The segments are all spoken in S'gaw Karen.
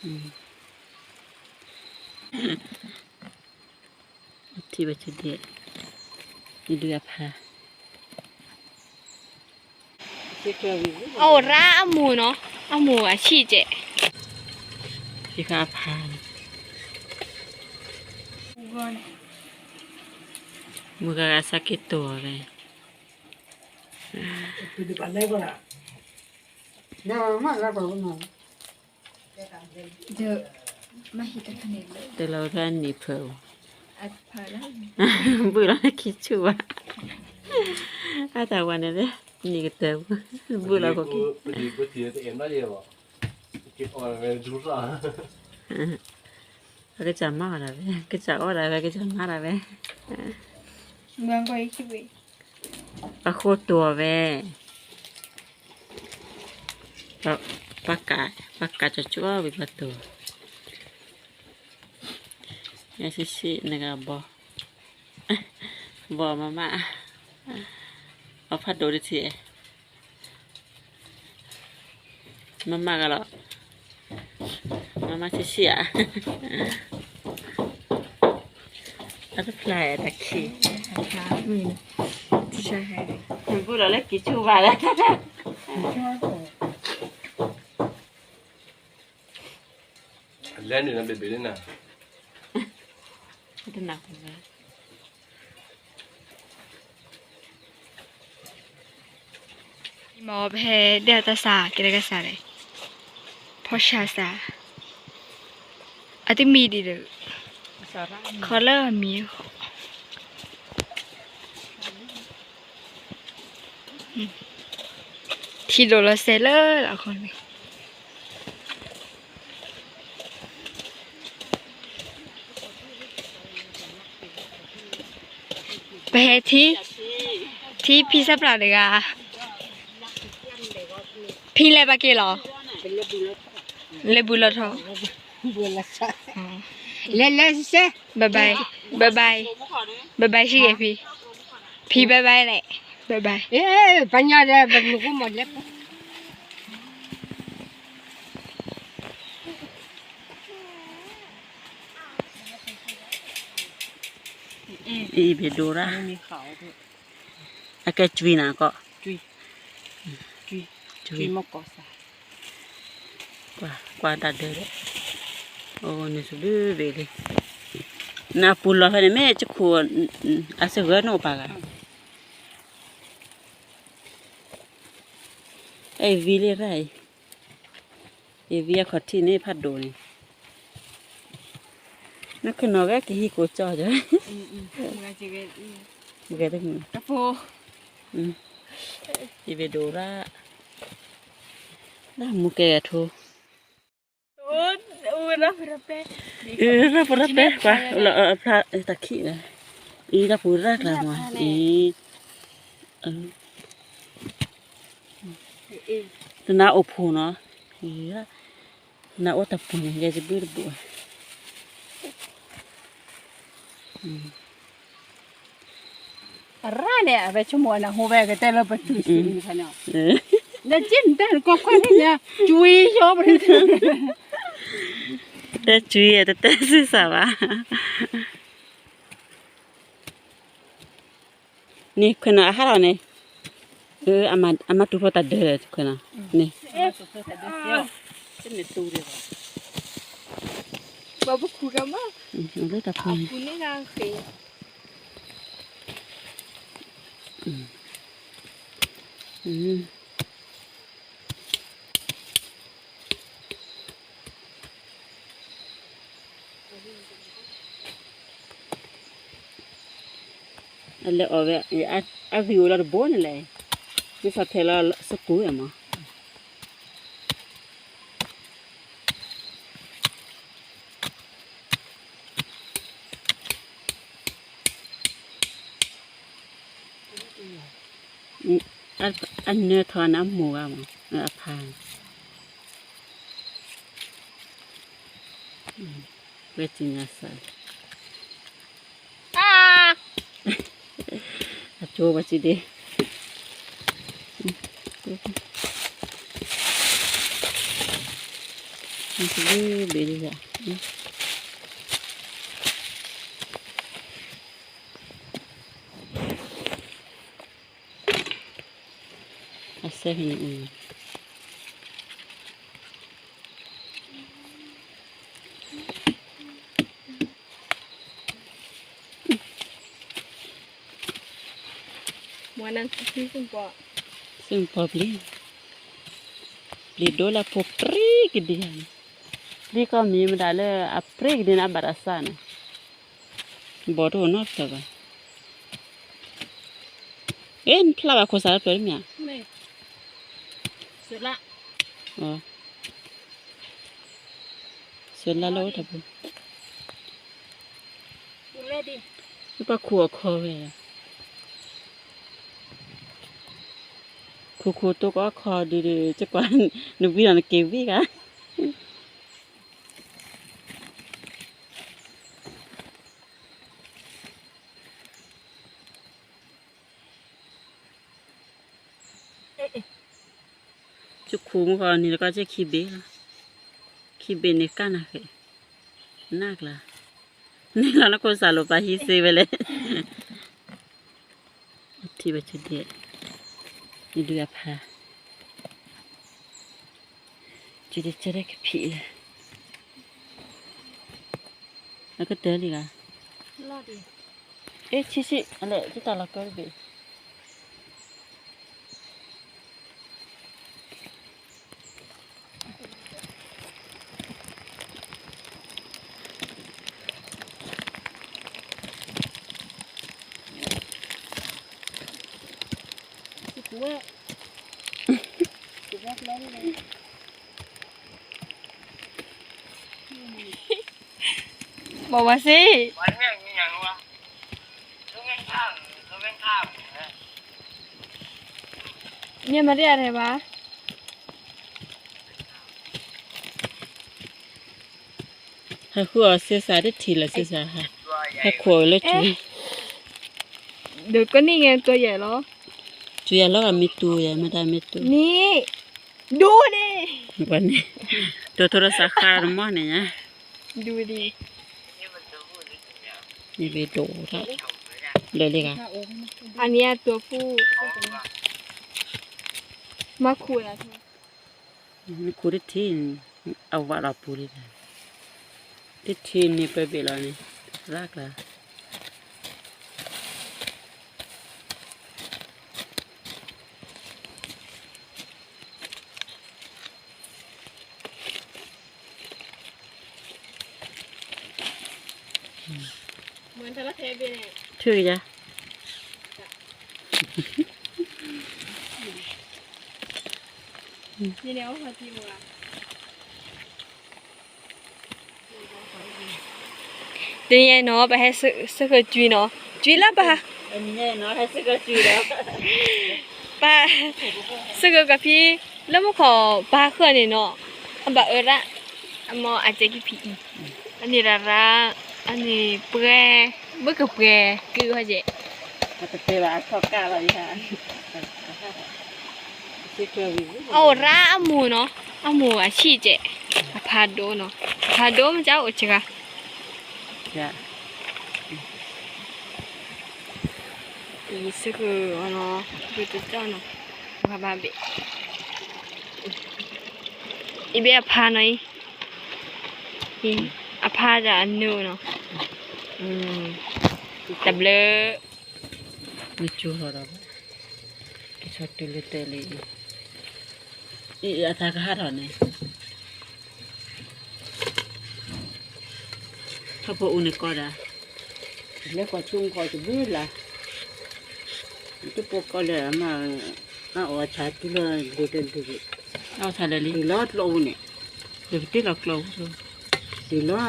ထံၣ်ဘၣ်ဆံဒဲး, ယဒုးအဖး, အအိၣ်ရၣ်အမူနီၤ, အမူအဆံၣ်ကဲး, ယကအဖး, မုၢ်ဂၤဂၤစးက့ၤတိၢ်ဝဲ, တလီၤဝဲဖဲအနံၤဖၢၣ်, ဘုၣ်လီၤလၢခံဆူၣ်ဘၣ်, အတၢ်ဝဲန့ၣ်လၢ နံၤကတၢၢ်, ဘုၣ်လီၤကီးက့ၤ, ပကစၢ်မၤအီၣ်ဒၣ်ဝဲ, ကစၢ်အီၣ်ဒၣ်ဝဲ, ကစၢ်အီၣ်ဒၣ်ဝဲ, ပှၤဃိတိၢ်ဝဲ, ပှၤကး, ပှၤကးကၠီကၠီဝံၤပှၤတိၢ်, ယဆံးဆံးနဂၤဘီ, ဘီမၤမၤ, အဖးဒိၣ်တထံၣ်, မၤမၤကလီၤ, မၤမၤဆံးဆံးဧါ, အတဖျါတၢ်ခံး, ဘုၣ်လီၤလၢကံၢ်ဆူၣ်ဘၣ်လၢ လဲၤနုာ်နဘ့ၣ်ဘ့ၣ်လၢနၤ, တနၢ်ဟူဘၣ်, မ့ၢ်ပဟဲဒဲးတၢ်စၢ်ကဲလၢကစၢ်လဲၣ်, ဖီၣ်ဆၣ်စၢ်, အတမံၤဒံးဒီး, ခီလၢအမံၤဃီ, ထံဒိၣ်လီၤစဲးလၢလီၢ်ခီန့ၣ် ပဟဲထံ, ထံဖံဆၢပျၢ်တဂၤ, ဖံလဲၤဘၣ်က့ၤလီၤ, လဲၤဘူးလီၤထီၣ်, လဲၤလဲၤစဲ, bye bye, bye bye, bye bye စ့ၢ်ကီးဖံ, ဖံ bye bye လဲၣ်, bye bye, ပှၤညီဒီး ပမုၢ်ကိးမီၤလဲၤ အံၤဘ့ၣ်ဒိၣ်ရၣ်, အကဲကွံနၤကီး, ကွၢ်တၢ်ဒၢး, အိၣ်နုာ်စဘုဘ့ၣ်လံ, နပူၤလီၤဖဲန့ၣ်မ့ၢ်ကခိၣ်, အစၢၤဂၢၢ်နအိၣ်ပာ်ဂၤ, အဲၣ်ဝံလံရၣ်အံၤ ယဝံအခီၣ်ထံးန့ၣ်ဖးဒိၣ်န့ၣ်, နခနီၣ်ဂဲၤကဟံးကိးကၠီ, ဂဲၤတမုာ်, ယဘ့ၣ်ဒိၣ်ရၣ်, ဒၣ်မူကဲဂဲၤထိ, ရၣ်ပရၣ်ပဲ, ကွၢ်, ဖျါတၢ်ခံး, အံၤတၢ်ပူၤရၣ်ကျါမး, အံၤ တနၤအိၣ်ဖှိၣ်နီၤ, နအိၣ်တၢ်ပူၤန့ၣ် ယဲယဘုၣ်တဘုၣ်, အရၣ်န့ၣ် အဝဲဆိကမိၣ်နၢ်ဟူဝဲ ကတဲလၢပတူၢ်စံးန့ၣ်, နက့ၢ်နတဲနကီၢ်ခွဲးန့ၣ် ကွံယီပရံ, တဲကွံတတဲစ့ၢ်စၢ်ဘၣ်. န့ၣ်ခွဲးနီၤအဟးထီၣ်န့ၣ်, အမၤတူၢ်ဖိတၢ်ဒၢးခွဲးနီၤ, န့ၣ်, ဘၣ်ပခူၣ်ကမၣ်, လၢတၢ်ဖူန့ၣ်, အလဲၤအီၣ်ဝဲ, အဂံၢ်အိၣ်လီၤတဘိန့ၣ်လဲၣ်, မ့ၢ်ဖးထဲလီၤစကူၣ်ဝဲမး. အနၢထီၣ်န့ၣ်အမိၢ်ဂၤမး, အဖါ, ဝဲတညါစၢ်, အကၠိဘၣ်စံးဒ့, ဘ့ၣ်ဘ့ၣ်ဒ်ယၤ, အစဲဖဲန့ၣ်အူ မွဲနၤ သုပီၣ်ပျံၤ, ပျံၤဒိၣ်လၢဖိပြံကဒံ, ပျံၤကီၢ်မံၤမတၤလၢအပြံကဒံန့ၣ် အဘၣ်တၢ်စၢ်န့ၣ်, ဘီၣ်တအိၣ်နီတဖျၢၣ်ဘၣ်. အ့ နဖျါဘၣ်ခိၣ်စးတဖျၢၣ်တမ့ၢ်ဧါ, စၢၤလါလၢအိၣ်တၢ်ပူၤ, ပှၤခူၣ်အခီဝဲ, ခူၣ်ခူၣ်တိၢ်ကီခီဒုးဒုး ကကွၢ် နဝံၤဒီးနက့ၤဝံၤဂၤ ကခူၣ်မူဃီန့ၣ် ကီၢ်က့ခံဘ့ၣ်လီၤ, ခံဘ့ၣ်န့ၣ်ကၢ်နၤဃဲ, နၢ်ကျါ, န့ၣ်လီၤနခိၣ်စးလိာ်ပာ်ဟံးစ့ဝဲလဲၣ်, အထံၣ်ဘၣ်ကဒဲး, နဒုးအဖါ, ကဒဲးကဖံးလၢ အကတၢၢ်လံဂၤ, အ့ ဆံးဆံး အလဲၤတတၢ်လီၤကၢတဘ့ၣ် ဘၣ်ဝဲစ့ၢ်, မ့ၢ်မတၤတဂၤဘၣ်, ဟဲဃုအီၤစ့စးတထံၣ်လၢၤစ့စး, ဟဲခိးအီၤလၢကၠူ, ဒီးကနံၣ်ငယ် ตัวใหญ่လီၤ, ကၠူယၤလီၤဂၤမ့ၢ်တူၢ်ယၤ မတၤမ့ၢ်တူၢ်, န့ၣ်, ဒိၣ်န့ၣ်, န့ၣ်, ဒိၣ်ထီၣ်ဒီးစးဃါတမီၢ်န့ၣ်ညါ, ဒိၣ်ဒံး, န့ၣ်ဘ့ၣ်ဒိၣ်ထီၣ်, လၢလံဂၤ, အနံၤအတူၢ်ဖူ, မၤခူၣ်လၢ ခူၣ်တထံၣ်န့ၣ် အဝးလီၤပူၤလံ, တထံၣ်န့ၣ်ပၢဘ့ၣ်လီၤန့ၣ်, ရၣ်ကျါ, ထုကယၤ, တနံၤအံၤနီၤ ပဟဲစ့ၢ်ကီးကွံာ်နီၤ, ကွံာ်လၢပဟး, ပဟးစ့ၢ်ကီးကဖံ လၢမုၢ်ခီၣ်ပဟးဃုာ်န့ၣ်နီၤ, အဘၣ်အၢရၣ်, အမ့ၢ်အစဲးကဖံအံၤ, အန့ၣ်ရၣ်ရၣ်, အန့ၣ်ပှဲၤ, ဘၣ်ကပှဲၤက့ၤဝဲကဲ, အအိၣ်ရၣ်အမိၢ်နီၤ, အမိၢ်အဆံၣ်ကဲ, အဖါဒိၣ်နီၤ, အဖါဒိၣ်မ့ၢ်ကအိၣ်စှၤ အံၤစ့ၢ်ကီးနီၤ, ဘၣ်တကၠီနီၤ, ဘၣ်ဘၣ်ဘ့ၣ်, အံၤဘ့ၣ်အဖါနီၤအံၤ, အဖါဒီးအနုာ်နီၤ, တဘျၢ, နကၠိထီၣ်ဒီး, ကဆီတုၤလၢတဲလံ, အံၤအတၢ်ကဟးထီၣ်န့ၣ် ထီၣ်ဖိအူန့ၣ်ကီဒၣ်, လဲၤကွၢ်ဆိကမိၣ်တဘျုးလၢ်, တပိာ်ကီလၢအမ့ၢ်, အအီၣ်ဆၣ်တုၤလီၤဒ်တဒ်, အီၣ်ဆၣ်လၢာ်လံ, တုၤလီၤကျိအူန့ၣ်, ဒီးကတ့လီၤကျိအူ, တုၤလီၤ,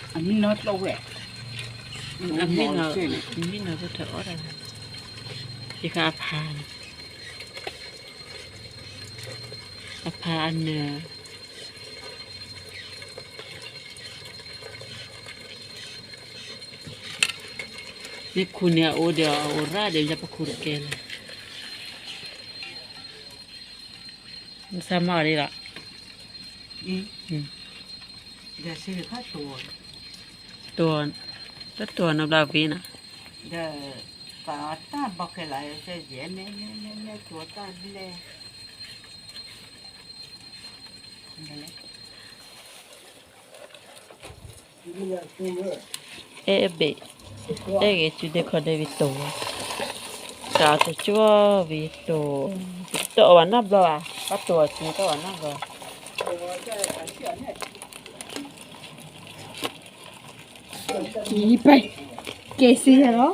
အမံနီၤကျိဝဲ, အမံနီၤ, မံနီၤကထၢၣ်အီၣ်တၢ်, ယဃါအဖါ အဖါအနၢၤ, မ့ၢ်ခူၣ်န့ၣ်အအိၣ်ဒီးအအိၣ်ရၣ်ဒီး ယပခူၣ်တကဲလၢၤ, မ့ၢ်စၢ်မၤအီၤဒ်လီၤ, အံၤ, ဒီးစ့ၢ်ကီး တိၢ်, တတိၢ်နီတဘျီဘ့ၣ်နီၤ, ဒီး ပှၤတၢ်ဘီခဲလၢာ် ယဲမ့ၢ်မ့ၢ်မ့ၢ်မ့ၢ်တိၢ်တၢ်ဘျဲၣ် အဲၣ်ဘ့ၣ်, အဲၣ်ဂ့ၤစုဒ့ခီဒ့ဝံၤတိၢ်, တၢ်တကၠီဝံၤတိၢ်, တအီၣ်ဘၣ်နီတဘျီဘၣ်, ဘၣ်တိၢ်အီၤစုတအီၣ်ဘၣ်နီတဘျီ, ကဲစ့ၢ်လီ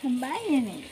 ၤ, ဘၣ်ယဲန့ၣ်